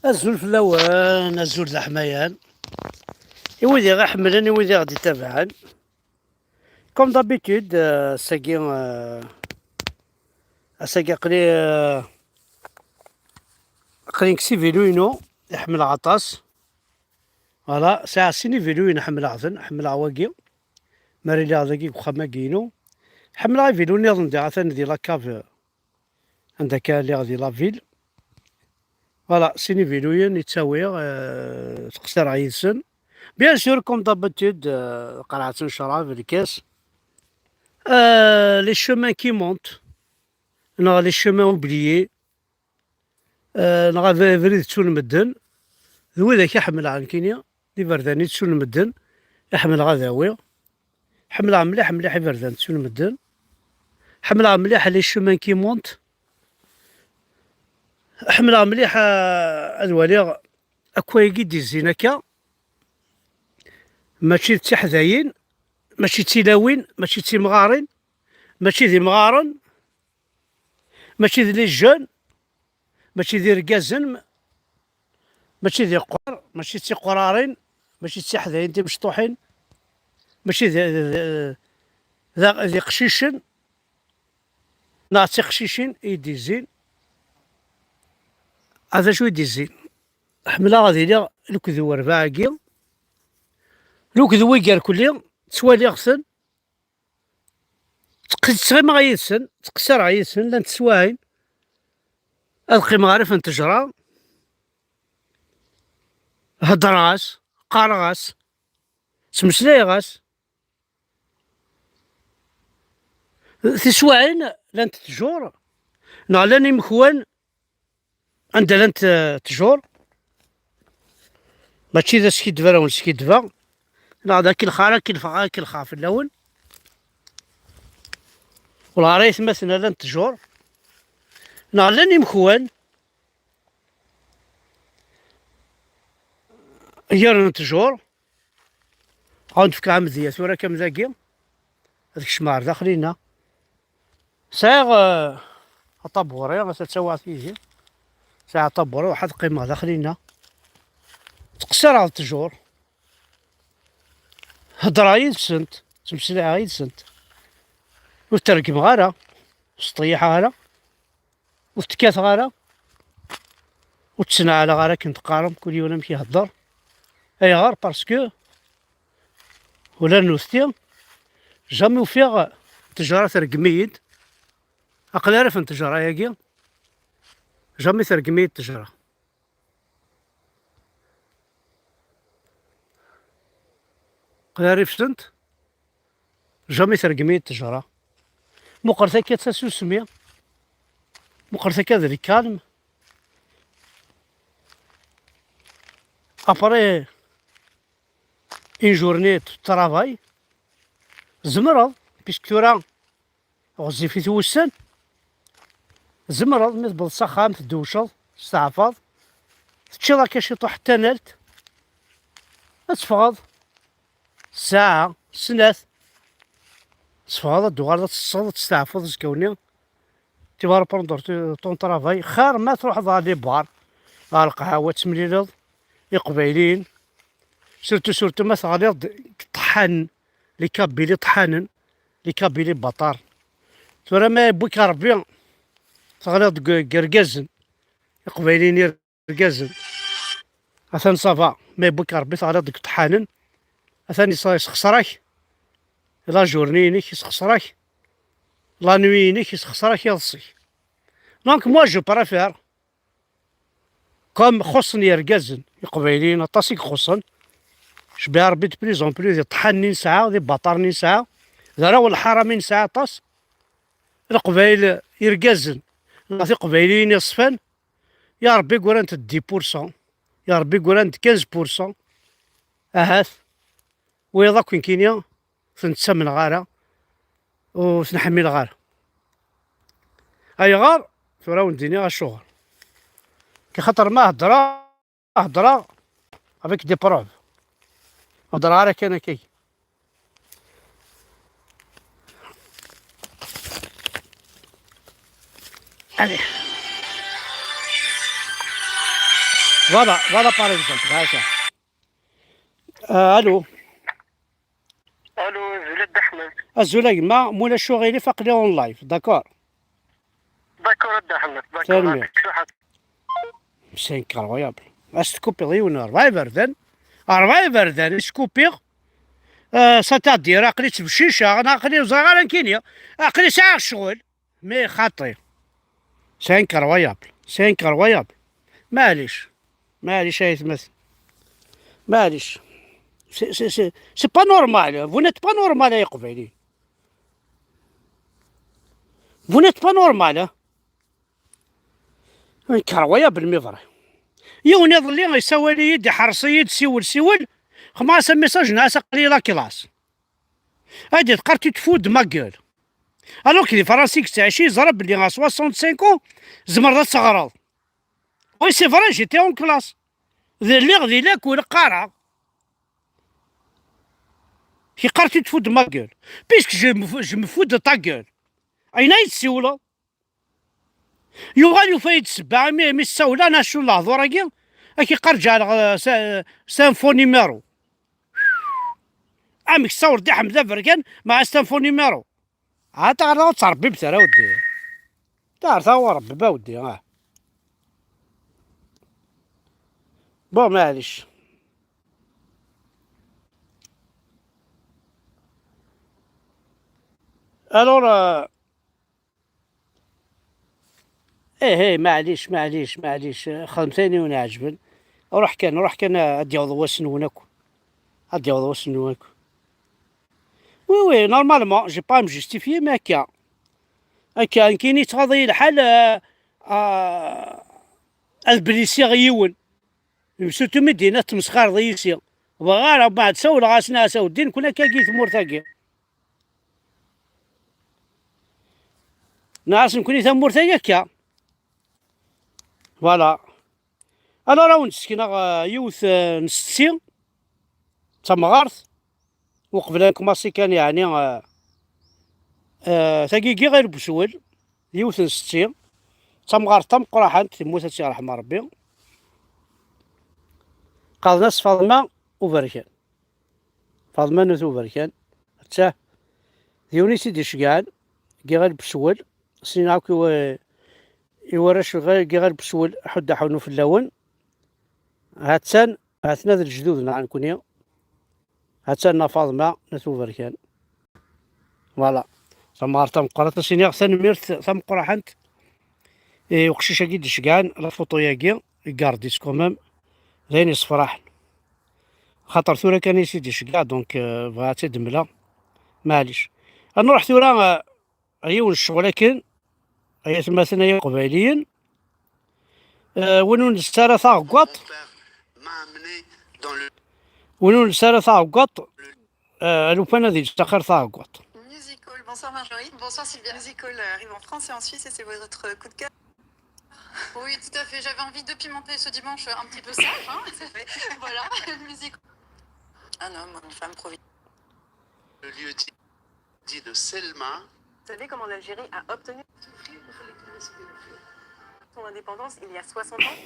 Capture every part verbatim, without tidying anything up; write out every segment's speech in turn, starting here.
Azul fell-awen, azul d aḥmayan. I wid i ɣ-iḥemmlen, i wid i ɣ-d-itabaɛen. Comme d'habitude, euh, ass-agi, euh, ass-agi aql-i, euh, aql-i nekk s ivilu-inu, i ḥemmleɣ aṭas. Voilà, sɛiɣ sin iviluyen, ḥemmleɣ-ten, ḥemmleɣ wagi. Mi ara iliɣ dagi deg uxxam-agi-inu, ḥemmleɣ ivilu nniḍen diɣ atan di la cave, anda akka lliɣ di la ville. Voilà, sin iviluyen i ttawiɣ, euh, ttqeṣṣireɣ yid-sen. Bien sûr, comme d'habitude, euh, qerɛet n ccrab, lkas. Euh, les chemins qui montent, neɣ les chemins oubliés, euh, neɣ ab-, abrid ttun medden, d widak i ḥemmleɣ nekkini, d iberdan i ttun medden, i ḥemmleɣ ad awiɣ. Ḥemmleɣ mliḥ, mliḥ iberdan ttun medden. Ḥemmleɣ mliḥ les chemins qui montent. Ḥemmleɣ mliḥ, ah, ad waliɣ akk wayagi d-izzin akka. Mačči d tiḥdayin, mačči d tilawin, mačči d timɣarin, mačči d imɣaren, mačči d les jeunes, mačči d irgazen, mačči d iqwar, mačči d tiqwrarin, mačči d tiḥdayin timecṭuḥin, mačči d, d, d, d, d iqcicen, neɣ d tiqcicin i d-izzin. A d acu i d-izzin? Ḥemmleɣ ad iliɣ lekdeb rbaɛ-agi, lekdeb igerkelli, ttwaliɣ-ten, ttq-, ttɣimeɣ yid-sen, ttqeṣṣireɣ yid-sen, llant teswaɛin, ad qqimeɣ rrif n ttejra, heddreɣ-as, qqareɣ-as, ttmeslayeɣ-as. Tiswaɛin llant ttjur, neɣ llan imekwan anda llant, eh, ttjur. Mačči d askiddeb ara wen-skiddbeɣ, neɣ d akelxar, akelxar, akelxar fell-awen. Wellah ara aytmaten llant ttjur, neɣ llan imekwan gar n ttjur. Ad wen-d-fkeɣ amedya tura kan dagi, ad kecmeɣ ar daxel-inna. Sɛiɣ, eh, aṭaburi, ata ttawiɣ-t yid-i. Sɛiɣ aṭaburi, ruḥ ad qqimeɣ daxel-inna. Ttqeṣṣireɣ d ttjur. Heddreɣ yid-sent, ttmeslayeɣ yid-sent. Ur ttergimeɣ ara, ur sṭeyyiḥeɣ ara, ur t-kkateɣ ara, ur ttnaɛleɣ ara akken teqqarem, kul yiwen amek ihedder. Ayɣer? Parce que ula d nutenti, jamais ufiɣ ttejra tergem-iyi-d. Aql-i rrif n ttejra-agi, jamais tergem-iyi-d ttejra. Aql-i rrif-sent, jamais tergem-iyi-d ttejra. Muqlet akka d tasusmi, muqlet akka d lkalm. Après une journée de travail, tzemreḍ, puisque tura ɣezzifit wussan, tzemreḍ mi tewweḍ s axxam, teddewceḍ, testeɛfaḍ, teččiḍ akka ciṭuḥ n tanalt, ad teffɣeḍ ssaɛa, snat, teffɣeḍ, ad d-tuɣaleḍ, ad teṭṭseḍ, ad testeɛfuḍ azekka-nni. Tu vas reprendre ton travail. Xir ma truḥeḍ ɣer les bars, ɣer lqahwa, ad temlileḍ iqbayliyen. Surtout, surtout ma teɣliḍ deg ṭṭḥanen, les Kabyles ṭṭḥanen, les Kabyles baṭar. Tura ma yewwi-k Rebbi, teɣliḍ deg, deg yergazen, iqbayliyen irgazen. Atan ça va, ma yewwi-k Rebbi teɣliḍ deg ṭṭḥanen, atan yes-, yesxeṣr-ak la journée-inek, yesxeṣr-ak la nuit-inek, yesxeṣr-ak iḍes-ik. Donc moi je préfère, comme xuṣṣen yergazen iqbayliyen, aṭas i ixuṣṣen, cbiɣ Rebbi de plus en plus di ṭṭḥanen i nesɛa, di baṭaren i nesɛa, d arraw n lḥaram i nesɛa aṭas. Leqbayel irgazen neɣ tiqbayliyin iṣfan, ya Rebbi gurant-d dix pour cent, ya Rebbi gurant-d quinze pour cent, ahat, wiyaḍ akk nekkini ur ten-ttamneɣ ara, ur ten-ḥmileɣ ara. Ayɣer? Tura wen-d-iniɣ acuɣer. Axaṭer ma heddreɣ, heddreɣ avec des preuves. Heddreɣ ara kan akka. Allez. Voilà, voilà par exemple, ha-t-a. Euh, allô. Allô, azul a Dda Ḥmed. Azul a gma, ma ulac aɣilif aql-i en live, d'accord. D'accord a Dda Ḥmed, d'accord. Tanemmirt. C'est incroyable. As-tkupiḍ yiwen rebɛa iberdan, rebɛa iberdan i skupiɣ. Euh, c'est-à-dire, aql-i ttbecciceɣ, neɣ aql-i ur ẓriɣ ara nekkini. Aql-i sɛiɣ ccɣel. Mais xaṭi. C'est incroyable. C'est incroyable. Maɛlic. Maɛlic ay atmaten. Maɛlic. C'est, c'est, c'est, c'est pas normal. Vous n'êtes pas normal, ay Iqbayliyen. Vous n'êtes pas normal, hein. Incroyable, mais vrai. Yiwen iḍelli yessawal-iyi-d, iḥreṣ-iyi-d, siwel, siwel. Xemma-as amessage, nniɣ-as aql-i la classe. Ad d-teqqar tu te fous de ma gueule. Alors que di Fransa i yettɛici, yeẓra belli à soixante-cinq ans tzemreḍ ad teɣreḍ. Oui, c'est vrai, j'étais en classe. D-, lliɣ di lakul qqareɣ. Yeqqar tu te fous de ma gueule. Puisque je me fous, je me fous de ta gueule. Ayen ay tessiwleḍ? Yuɣal yufa-yi-d ssebba imi, imi ssawleɣ, acu n lehdur-agi, ad k-iqqar ǧeɛleɣ, euh, c'est, c'est un faux numéro. Amek tessawleḍ i Ḥmed Aberkan, ma c'est un faux numéro? Ha, taɣerda ur ttṛebbim ara, a weddi. Taɣerda ur ṛebbim, a weddi, ah. Bon, maɛlic. Alors, euh, eh, eh, maɛlic, maɛlic, maɛlic. Xedmet ayen i wen-iɛeǧben. Ruḥ kan, ruḥ kan, ad d-yaweḍ wass-nwen akk. Ad d-yaweḍ wass-nwen akk. Oui, oui, normalement, j'ai pas à me justifier, mais akka. Akka, nekkini yettɣaḍ-iyi lḥal, euh, euh, ad blessiɣ yiwen. Surtout mi d-yenna tmesxareḍ yis-i. Bɣiɣ ara, mbeɛd sawleɣ-as, nniɣ-as a weddi, nekkni akka-agi i tmurt-agi. Nniɣ-as nekkni tamurt-agi akka. Voilà. Alors, ad wen-d-sekneɣ, euh, yiwet, euh, n setti, d tamɣart. Uqbel ad nkumaṣi kan, yeɛni, euh, euh, tagi n Yiɣil Buswel, yiwet n setti, d tamɣart tameqqraḥant, temmut ad tt-yerḥem Rebbi. Qqaren-as Faḍma Uberkan. Faḍma n At Uberkan. Atta, d yiwen i tt-id-iceggɛen, Yiɣil Buswel, sin akk i wa-, i warrac n Yiɣil Buswel, ḥudd aḥunnu fell-awen. Ha-tt-an, ha-ten-a d lejdud-nneɣ nekkni. Ha-tt-an Nna Faḍma n At Uberkan. Voilà. Tamɣart tameqqrant, ad s-iniɣ tanemmirt tameqqraḥant i uqcic-agi d-iceggɛen la photo-yagi, igarde-itt quand même. D ayen yessefraḥen. Xaṭer tura kan i tt-id-iceggeɛ, donc, euh, bɣiɣ ad tt-id-mleɣ. Maɛlic. Ad nruḥ tura, euh, Ar yiwen ccɣel akken, ay atmaten ay iqbayliyen, euh, win ur nessi ara taɣeggaṭ, win ur nessi ara taɣeggaṭ, euh, alufan ad yettaqir taɣeggaṭ. Musical, bonsoir Marjorie, bonsoir Sylvia. Musical, euh, arrive en France et en Suisse et c'est votre coup de cœur. Oui, tout à fait. J'avais envie de pimenter ce dimanche un petit peu sage, hein. Voilà, musical. Un homme, une femme provi-. Le lieu dit, dit de Selma. Vous savez comment l'Algérie a obtenu son indépendance il y a soixante ans ?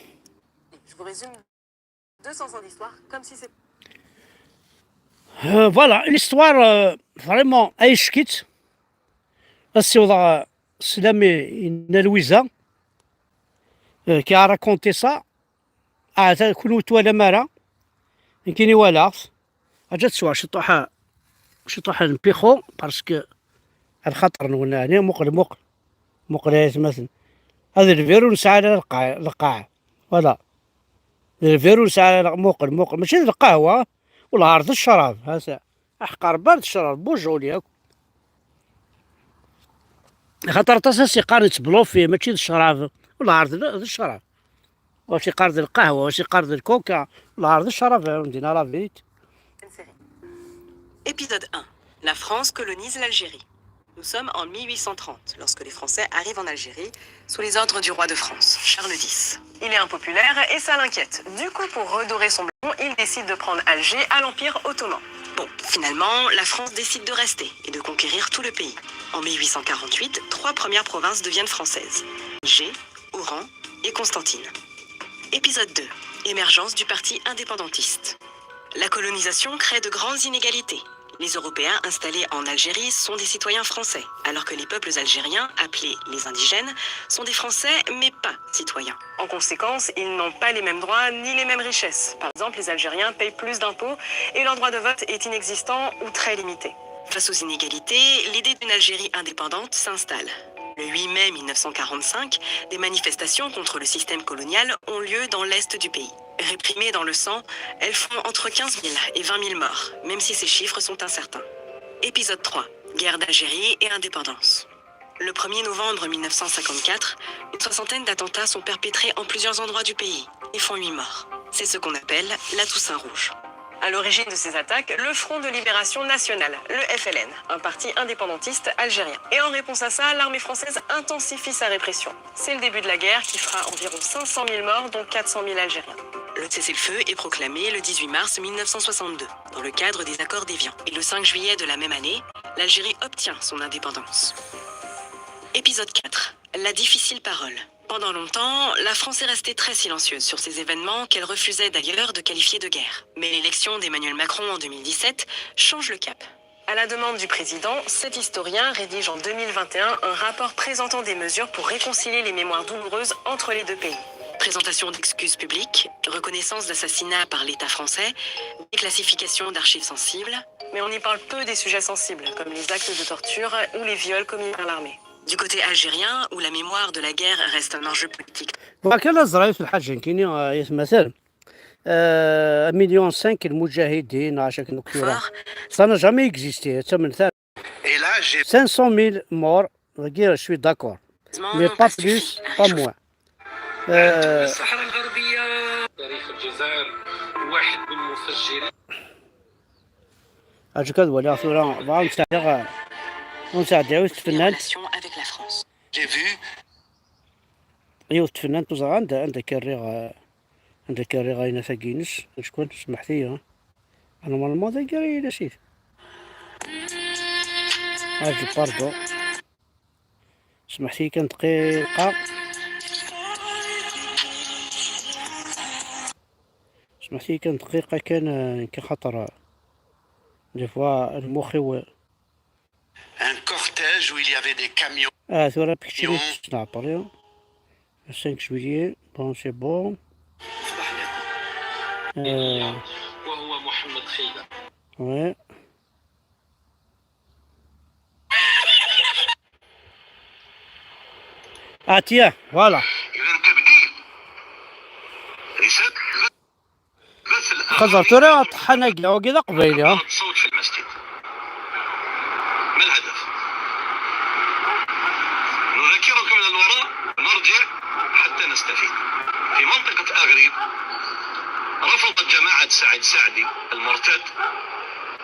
Je vous résume deux cents ans d'histoire, comme si c'est. Euh, voilà, l'histoire, euh, vraiment, ay ccekk-itt. Ad ssiwḍeɣ, euh, sslam i, i Nna Lwiza, euh, qui a raconté ça. Ah, ta-, kunwi ur twalam ara. Nekkini walaɣ-t. Aǧa teswa ciṭuḥ, ciṭuḥ n pixu, parce que ad xaṭer-nwen, ɛni, muqel, muqel. Muqel ay atmaten. Hada lbir ur nesɛi ara lqaɛ, lqaɛ. Voilà. D lbir ur nesɛi ara, muqel, muqel. Mačči d lqahwa, welɛar d ccrab. Ha-t-a. Aḥeqqar bar d ccrab, bujuli akk. Axaṭer aṭas as-iqqaren yettblufi, mačči d ccrab. Welɛar d, d ccrab. Wa s-iqqar d lqahwa, wa s-iqqar d lkuka. Welɛar d ccrab, on dit la vérité. Épisode un. La France colonise l'Algérie. Nous sommes en mille huit cent trente, lorsque les Français arrivent en Algérie sous les ordres du roi de France, Charles dix. Il est impopulaire et ça l'inquiète. Du coup, pour redorer son blason, il décide de prendre Alger à l'Empire ottoman. Bon, finalement, la France décide de rester et de conquérir tout le pays. En mille huit cent quarante-huit, trois premières provinces deviennent françaises. Alger, Oran et Constantine. Épisode deux. Émergence du parti indépendantiste. La colonisation crée de grandes inégalités. Les Européens installés en Algérie sont des citoyens français, alors que les peuples algériens, appelés les indigènes, sont des Français, mais pas citoyens. En conséquence, ils n'ont pas les mêmes droits ni les mêmes richesses. Par exemple, les Algériens payent plus d'impôts et leur droit de vote est inexistant ou très limité. Face aux inégalités, l'idée d'une Algérie indépendante s'installe. Le huit mai mille neuf cent quarante-cinq, des manifestations contre le système colonial ont lieu dans l'est du pays. Réprimées dans le sang, elles font entre quinze mille et vingt mille morts, même si ces chiffres sont incertains. Épisode trois, guerre d'Algérie et indépendance. Le premier novembre mille neuf cent cinquante-quatre, une soixantaine d'attentats sont perpétrés en plusieurs endroits du pays et font huit morts. C'est ce qu'on appelle la Toussaint rouge. À l'origine de ces attaques, le Front de Libération Nationale, le F L N, un parti indépendantiste algérien. Et en réponse à ça, l'armée française intensifie sa répression. C'est le début de la guerre qui fera environ cinq cent mille morts, dont quatre cent mille Algériens. Le cessez-le-feu est proclamé le dix-huit mars mille neuf cent soixante-deux, dans le cadre des accords d'Évian. Et le cinq juillet de la même année, l'Algérie obtient son indépendance. Épisode quatre. La difficile parole. Pendant longtemps, la France est restée très silencieuse sur ces événements qu'elle refusait d'ailleurs de qualifier de guerre. Mais l'élection d'Emmanuel Macron en deux mille dix-sept change le cap. À la demande du président, cet historien rédige en deux mille vingt et un un rapport présentant des mesures pour réconcilier les mémoires douloureuses entre les deux pays. Présentation d'excuses publiques, reconnaissance d'assassinats par l'État français, déclassification d'archives sensibles. Mais on y parle peu des sujets sensibles, comme les actes de torture ou les viols commis par l'armée. Du côté algérien, où la mémoire de la guerre reste un enjeu politique. Voilà, كان زرايف الحاج كيني يتمثل مليون cinq المجاهدين عشان كنكتورة. Ça n'a jamais existé. Ça من ثاني. Et là, j'ai cinq cent mille morts. Je suis d'accord. Mais pas plus, pas moins. الصحراء الغربية. تاريخ الجزائر، واحد من مفجرين. اجي كذا ولا ثورة، ونساعدها، ونساعدها وتفننت. Relation avec la France. J'ai vu ايوا تفننت وزا عندها، عندها كاري غا-، عندها كاري غاينة ثاقينس، شكون سمحتي ها؟ انا normalement ذا كاري نسيت. اجي pardon. سمحتي كان دقيقة. سمحتي كان دقيقة، كان، كان خاطر des fois المخ و- un cortège où il y avait des camions. اه ثورة بكتيريا نعبر يوم cinq juillet. Bon, c'est bon. آه. وهو محمد خيلة. Ouais. Ah tiens, voilà. إذا تبديل رسالة بث الأغاني خزرت راه طحنا كاع وكذا قبيله. الصوت في المسجد. ما الهدف؟ نذكركم إلى الوراء، نرجع حتى نستفيد. في منطقة أغريب رفضت جماعة سعيد سعدي المرتد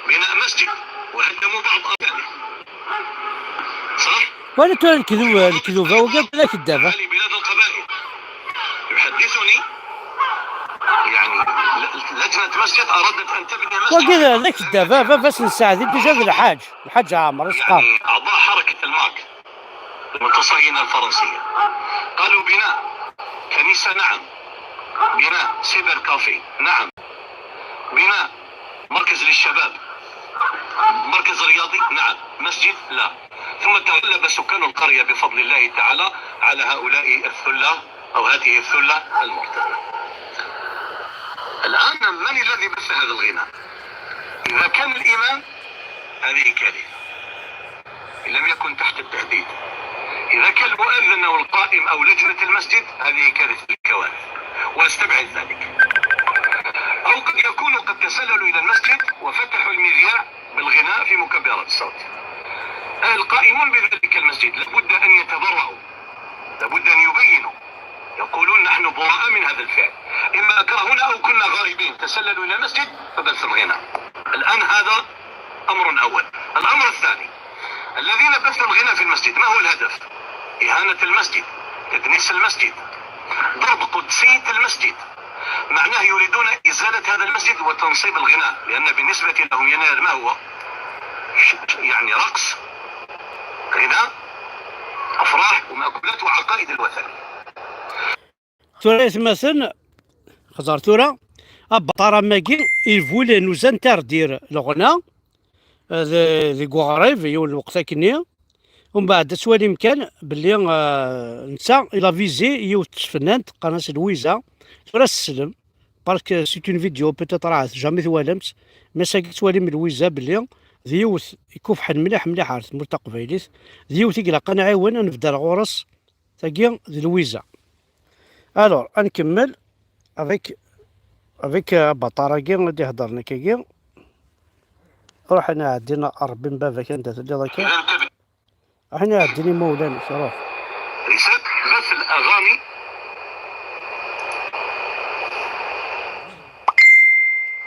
بناء مسجد وهدموا بعض أركانه. صح؟ ولا ترى الكذوبة، الكذوبة وقال لك الدابة. أهالي بلاد القبائل يحدثني، يعني، ل- لجنة مسجد أرادت أن تبني مسجد. وقال لك الدابة، بس نساعد بزاف الحاج، الحاج عامر، اسقاط. يعني أعضاء حركة الماك المتصهينة الفرنسية قالوا: بناء كنيسة، نعم. بناء سيبر كافي، نعم. بناء مركز للشباب، مركز رياضي، نعم. مسجد، لا. ثم تغلب سكان القرية بفضل الله تعالى على هؤلاء الثلة أو هذه الثلة المرتدة. الآن من الذي بث هذا الغناء؟ إذا كان الإمام، هذه كارثة. إن لم يكن تحت التهديد. إذا كان المؤذن أو القائم أو لجنة المسجد، هذه كارثة الكوارث، وأستبعد ذلك. أو قد يكونوا قد تسللوا إلى المسجد وفتحوا المذياع بالغناء في مكبرات الصوت. القائمون بذلك المسجد لابد أن يتبرؤوا، لابد أن يبينوا، يقولون: نحن براء من هذا الفعل، إما أكرهونا أو كنا غائبين، تسللوا إلى المسجد فبثوا الغناء. الآن هذا أمر أول. الأمر الثاني، الذين بثوا الغناء في المسجد، ما هو الهدف؟ إهانة المسجد، تدنيس المسجد، ضرب قدسية المسجد. معناه يريدون إزالة هذا المسجد وتنصيب الغناء، لأن بالنسبة لهم ينال ما هو؟ ش- يعني رقص، غناء، أفراح ومأكولات وعقائد الوثنية. ثلاث مثلا Xẓer tura, abaṭar am wagi, il voulait nous interdire leɣna, eh, de-, deg uɣrib, yiwen lweqt akkenni. Umbeɛd ad twalim kan belli, eh, netta, il a visé yiwet n tfennant, qqaren-as Lwiza. Tura ad s-teslem, parce que c'est une vidéo, peut-être ahat jamais twalam-tt, mais ass-agi ad twalim Lwiza belli d yiwet ikufḥen mliḥ mliḥ ar tmurt taqbaylit, d yiwet i ilaq ad nɛiwen, ad nbeddel ɣur-s, tagi d Lwiza. Alors, ad nkemmel avec, avec, euh, abaṭar-agi i d-iheddren akkagi. Ruḥ ad nɛeddi, a Ṛebbi n baba-k anda telliḍ akka. Ruḥ ad nɛeddi imawlan-ik, ruḥ. Lsat ɣef l'aɣani.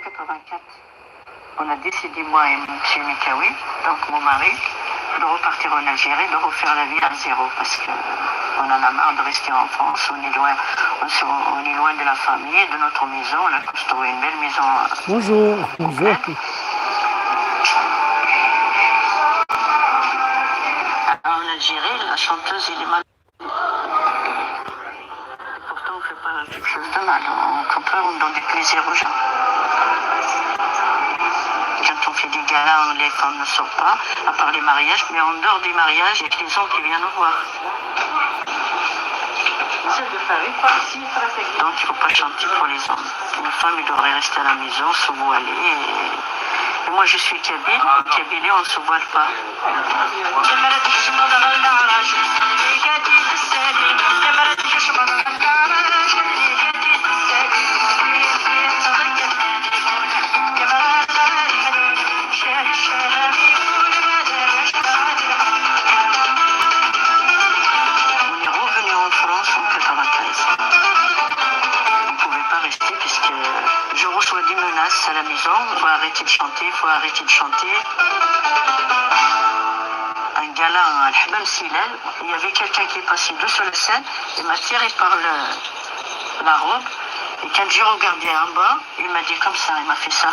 Quatre-vingt-quatre. On a décidé, moi et monsieur Mikawi, donc mon mari, de repartir en Algérie, de refaire la vie à zéro, parce que on en a marre de rester en France, on est loin, on se- on est loin de la famille, de notre maison, on a construit une belle maison, euh, Bonjour, bonjour. En Algérie, la chanteuse, il est mal. Pourtant, on fait pas quelque chose de mal. Au contraire, on donne du plaisir aux gens. Quand on fait des galas, on les, on ne sort pas, à part les mariages, mais en dehors des mariages, il y a que les hommes qui viennent nous voir. Donc, il faut pas chanter pour les hommes. Une femme, elle devrait rester à la maison, se voiler. Et, et moi, je suis kabyle. En Kabylie, on ne se voile pas. On est revenu en France en quatre-vingt-treize. On ne pouvait pas rester puisque je reçois des menaces à la maison. Faut arrêter de chanter, faut arrêter de chanter. Un gala à Al Hammam Silal, il y avait quelqu'un qui est passé dessous la scène, il m'a tiré par le, la robe, et quand j'ai regardé en bas, il m'a dit comme ça, il m'a fait ça.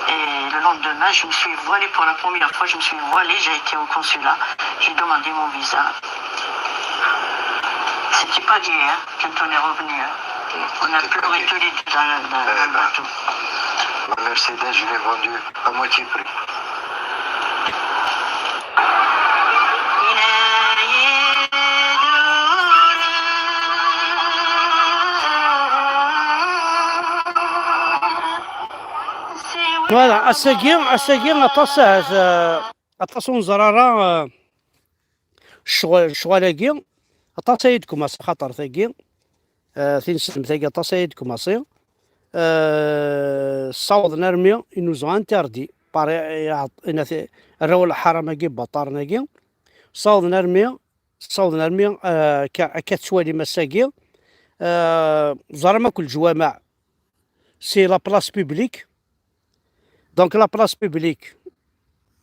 Et le lendemain, je me suis voilée pour la première fois, je me suis voilée, j'ai été au consulat, j'ai demandé mon visa. C'était pas gai, hein, quand on est revenu, hein. On a pleuré tous les deux dans, dans, dans le bateau. Ma Mercedes, je l'ai vendue à moitié prix. Voilà, ass-agi, ass-agi aṭas, eh, aṭas ur neẓri ara, eh, ccɣel, ccɣel-agi, aṭas ay d-kmaṣi, xaṭer tagi, eh, tinselmt-agi aṭas ay d-kmaṣi, eh, ssawḍen armi i nous ont interdit, par, eh, arraw n lḥaram-agi, baṭaren-agi, ssawḍen armi, ssawḍen armi, eh, akka, akka tettwalim ass-agi, eh, ẓer am akk leǧwameɛ, c'est la place publique, donc la place publique,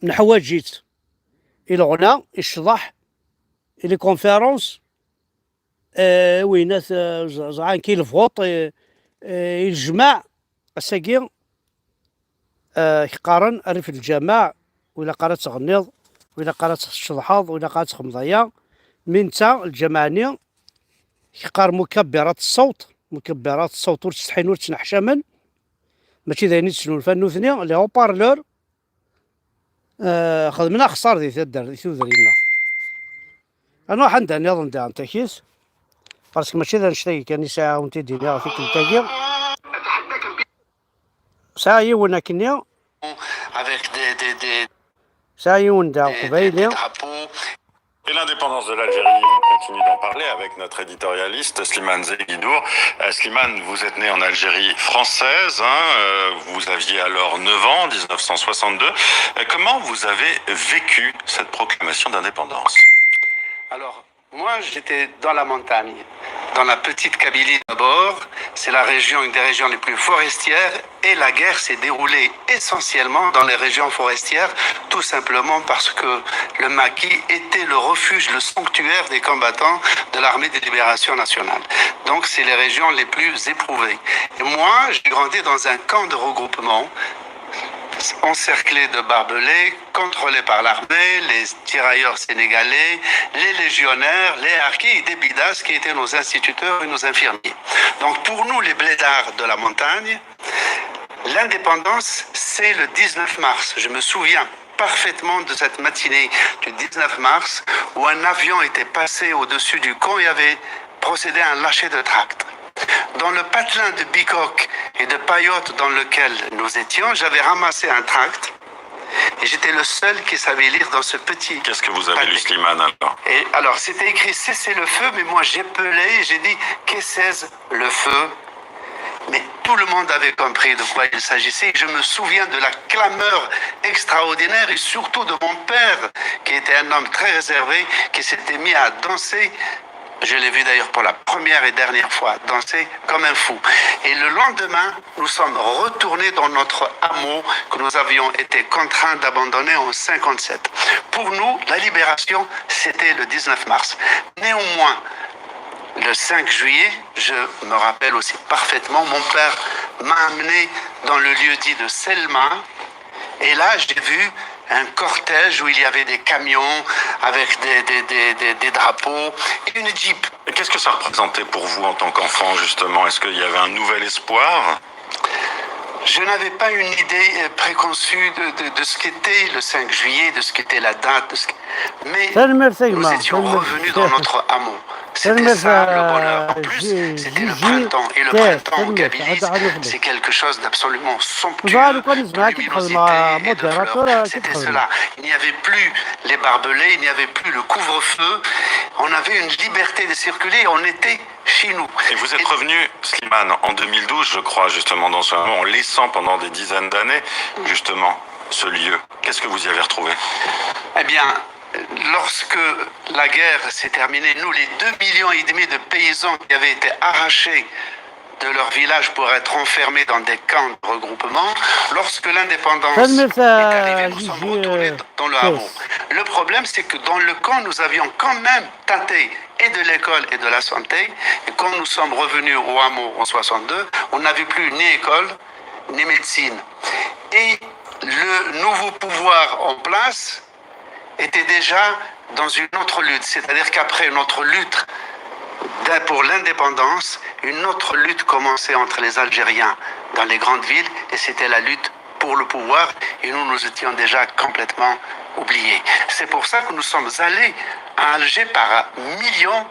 neḥwaǧ-itt i leɣna, i ccḍeḥ, i les conférences, eh, winat, eh, ẓ-, ẓɛan ki lvuṭ, eh, eh, i lejmaɛ, ass-agi, eh, k-qqaren rrif lǧameɛ, ur ilaq ara ad tɣenniḍ, ur ilaq ara ad tceḍḥeḍ, ur ilaq ara ad txedmeḍ aya. Mi netta, lǧameɛ-nni, k-qqar mukabbirat ṣṣawt, mukabbirat ṣṣawt ur ttsetḥin, ur ttneḥcamen, mačči d ayen i d-snulfan nutni, les haut-parleurs, Eh, xedmen axeṣṣar di taddart, di tudrin-nneɣ. Ad nruḥ anda nniḍen daɣen takit, parce que mačči d annect-agi kan i sɛiɣ ad wen-t-id-iniɣ tikkelt-agi. Sɛiɣ yiwen akkenni. Avec des, des, des, Sɛiɣ yiwen daɣen des, des, des drapeaux. Et l'indépendance de l'Algérie, on continue d'en parler avec notre éditorialiste Slimane Zeguidour. Euh, Slimane, vous êtes né en Algérie française, hein, euh, vous aviez alors neuf ans, dix-neuf cent soixante-deux. Euh, comment vous avez vécu cette proclamation d'indépendance ? Alors, moi, j'étais dans la montagne, dans la petite Kabylie d'abord. C'est la région, une des régions les plus forestières. Et la guerre s'est déroulée essentiellement dans les régions forestières, tout simplement parce que le maquis était le refuge, le sanctuaire des combattants de l'armée de libération nationale. Donc, c'est les régions les plus éprouvées. Et moi, j'ai grandi dans un camp de regroupement encerclés de barbelés, contrôlés par l'armée, les tirailleurs sénégalais, les légionnaires, les harkis et des bidas qui étaient nos instituteurs et nos infirmiers. Donc pour nous, les blédards de la montagne, l'indépendance, c'est le dix-neuf mars. Je me souviens parfaitement de cette matinée du dix-neuf mars où un avion était passé au-dessus du camp et avait procédé à un lâcher de tracts. Dans le patelin de bicoques et de paillotes dans lequel nous étions, j'avais ramassé un tract et j'étais le seul qui savait lire dans ce petit... Qu'est-ce que vous avez lu, Slimane, alors ? Et alors, c'était écrit cessez le feu, mais moi j'appelais, j'ai dit que c'est le feu. Mais tout le monde avait compris de quoi il s'agissait. Je me souviens de la clameur extraordinaire et surtout de mon père, qui était un homme très réservé, qui s'était mis à danser. Je l'ai vu d'ailleurs pour la première et dernière fois danser comme un fou. Et le lendemain, nous sommes retournés dans notre hameau que nous avions été contraints d'abandonner en cinquante-sept. Pour nous, la libération, c'était le dix-neuf mars. Néanmoins, le cinq juillet, je me rappelle aussi parfaitement, mon père m'a amené dans le lieu-dit de Selma. Et là, j'ai vu un cortège où il y avait des camions avec des, des, des, des, des drapeaux et une Jeep. Et qu'est-ce que ça représentait pour vous en tant qu'enfant, justement ? Est-ce qu'il y avait un nouvel espoir ? Je n'avais pas une idée euh, préconçue de, de, de ce qu'était le cinq juillet, de ce qu'était la date, de ce que... mais Tanemmirt a nous gma, étions tanemmirt. Revenus dans notre hameau. C'était Tanemmirt ça le a bonheur. En plus, Ji- c'était le Jiji, printemps. Et le Terre, printemps en tanemmirt, Kabylie, ad- ad- c'est quelque chose d'absolument somptueux, Voilà, quoi, nous, de ma, qui luminosité parle, ma, et de modérateur, fleurs. euh, qui C'était parle. Cela. Il n'y avait plus les barbelés, il n'y avait plus le couvre-feu. On avait une liberté de circuler, on était chez nous. Et vous êtes revenu, Slimane, en deux mille douze, je crois, justement, dans ce moment, en laissant pendant des dizaines d'années, justement, ce lieu. Qu'est-ce que vous y avez retrouvé ? Eh bien, lorsque la guerre s'est terminée, nous, les deux millions et demi de paysans qui avaient été arrachés de leur village pour être enfermés dans des camps de regroupement, lorsque l'indépendance est arrivée, nous sommes retournés dans le hameau. Le problème, c'est que dans le camp, nous avions quand même tâté et de l'école et de la santé. Et quand nous sommes revenus au hameau en soixante-deux, on n'avait plus ni école, ni médecine. Et le nouveau pouvoir en place était déjà dans une autre lutte. C'est-à-dire qu'après notre lutte d'in- pour l'indépendance, une autre lutte commençait entre les Algériens dans les grandes villes, et c'était la lutte pour le pouvoir, et nous nous étions déjà complètement oubliés. C'est pour ça que nous sommes allés à Alger par millions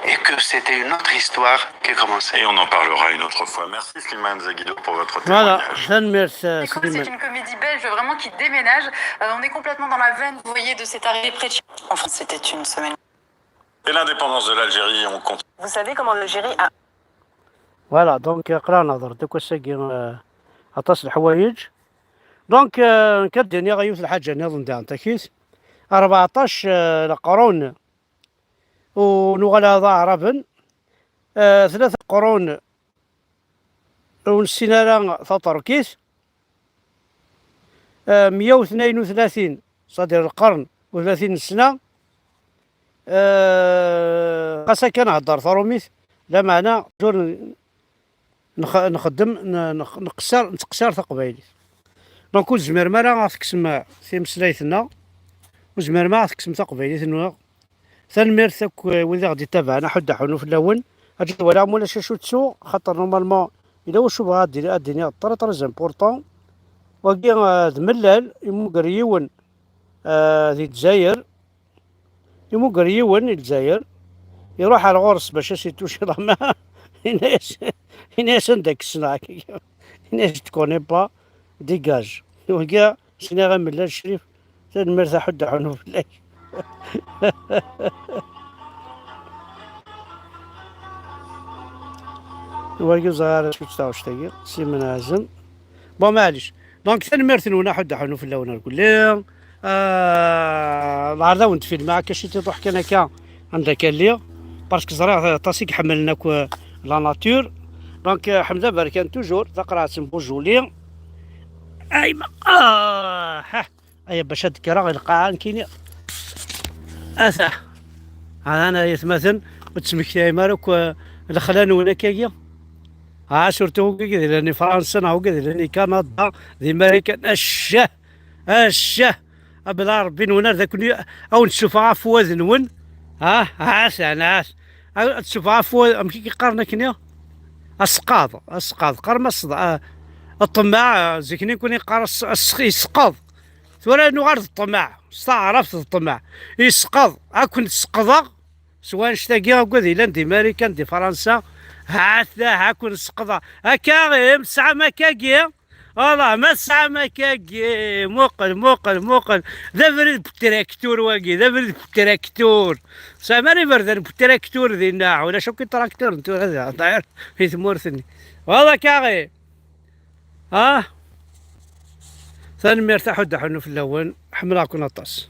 et que c'était une autre histoire qui commençait. Et on en parlera une autre fois. Merci, Slimane Zaguido, pour votre Voilà, témoignage. tanemmirt, euh, Et comme c'est Slimane. Une comédie belge vraiment qui déménage. Euh, on est complètement dans la veine, vous voyez, de cette arrivée près de chez... En France, c'était une semaine. Et l'indépendance de l'Algérie, on compte. Vous savez comment l'Algérie a... Voilà, donc, euh, qrib ad nehder, donc, ass-agi, euh, aṭas n leḥwayeǧ. Donc, euh, nekk ad d-iniɣ yiwet n lḥaǧa nniḍen daɣen takit. Rbeɛṭac, euh, leqrun, u nuɣal d aɛraben, euh, tlata leqrun, ur nessin ara taṭerkit, euh, meyya u tnayen u tlatin, c'est-à-dire lqern u tlatin n ssna, euh, ɣas akka nhedder tarumit, lameɛna toujours n- nx- nxeddem, n- nx- nqeṣṣer, nettqeṣṣir taqbaylit. Donc ur tezmirem ara ad tekksem timeslayt-nneɣ, ur tezmirem ara ad tekksem taqbaylit-nneɣ. Tanemmirt akk, eh, wid i ɣ-d-ittabaɛen, aḥuddu aḥunnu fell-awen. Aǧi walaɣ ma ulac acu ttuɣ, xaṭer normalement yella wacu bɣiɣ ad d-, ad d-iniɣ très très important. Wagi, eh, d Mellal, imuger yiwen, eh, di Lezzayer, imuger yiwen i Lezzayer, iruḥ ar ɣur-s bac ad s-itucir ama yenna-yas, yenna-yas anda k-ssneɣ, yenna-yas je te connais pas, dégage. Wagi, sniɣ i Mellal Crif, tanemmirt aḥuddu aḥunnu fell-ak. Wagi ur ẓriɣ ara acu-tt taɣect-agi, s imenɛazen. Bon, maɛlic. Donc, tanemmirt-nwen aḥuddu aḥunnu fell-awen irkelli. Euh, lɛerḍ ad wen-d-filmeɣ akka ciṭ iḍuḥ kan akka anda akka lliɣ. Parce que ẓriɣ aṭas i iḥemmlen akk, euh, la nature. Donc, euh, Ḥemda Berkan toujours, taqerɛet n Bujuli. Ayma, ah, ha. Aya bac ad d-kkreɣ i lqaɛa nekkini. Ata. Atan ay atmaten, ur d-tesmektayem ara akk, eh, lexla-nwen akkagi. Ah, surtout wigi i yellan i Fransa neɣ wigi i yellan i Kanada, di Marikan, accah, accah, abla Rebbi-nwen ar d akken a wen-d-sufeɣ afwad-nwen. Ah, ah, ah, ad d-sufeɣ afwad, amek i k-qqaren akkenni? Asqaḍ, asqaḍ, qqarem asqaḍ, ah, ṭṭmeɛ, zik-nni kun iqqar as-, as-, yesqeḍ. Tura nuɣal d ṭṭmeɛ, s taɛrabt d ṭṭmeɛ. Yesqeḍ, ad ken-sqeḍeɣ s wanect-agi akk ad yellan di Marikan, di Fransa. Ha-t-a, ha ken-sqeḍeɣ. Akka, im, tesɛam akkagi? Ala, ma tesɛam akkagi, muqel, muqel, muqel. D abrid bu traktur wagi, d abrid bu traktur. Tesɛam ara iberdan bu traktur dinna, ulac akk itrakturen tura da, ḍayer i tmurt-nni. Wala kaɣi. Ah, tanemmirt a Ḥud Aḥunnu fell-awen, ḥemmleɣ-ken aṭas.